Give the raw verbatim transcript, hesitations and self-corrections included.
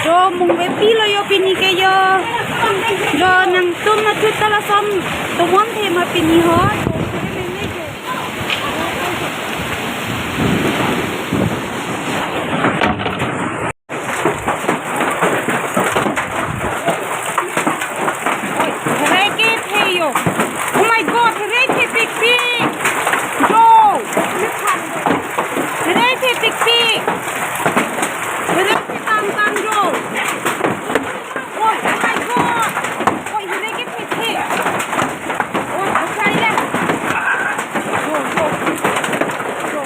Jo mungve pilo jo pini ke jo. Jo nangtum matut ta lason tomon the ma pini ho. Oi, herai kethe jo. Oh my God, herai the pikpik. Jo. Herai the pikpik. Herai the tangtang jo. Oi, oh my God. Oi, herai kethe the. Oi, herai le. Jo, jo. Jo.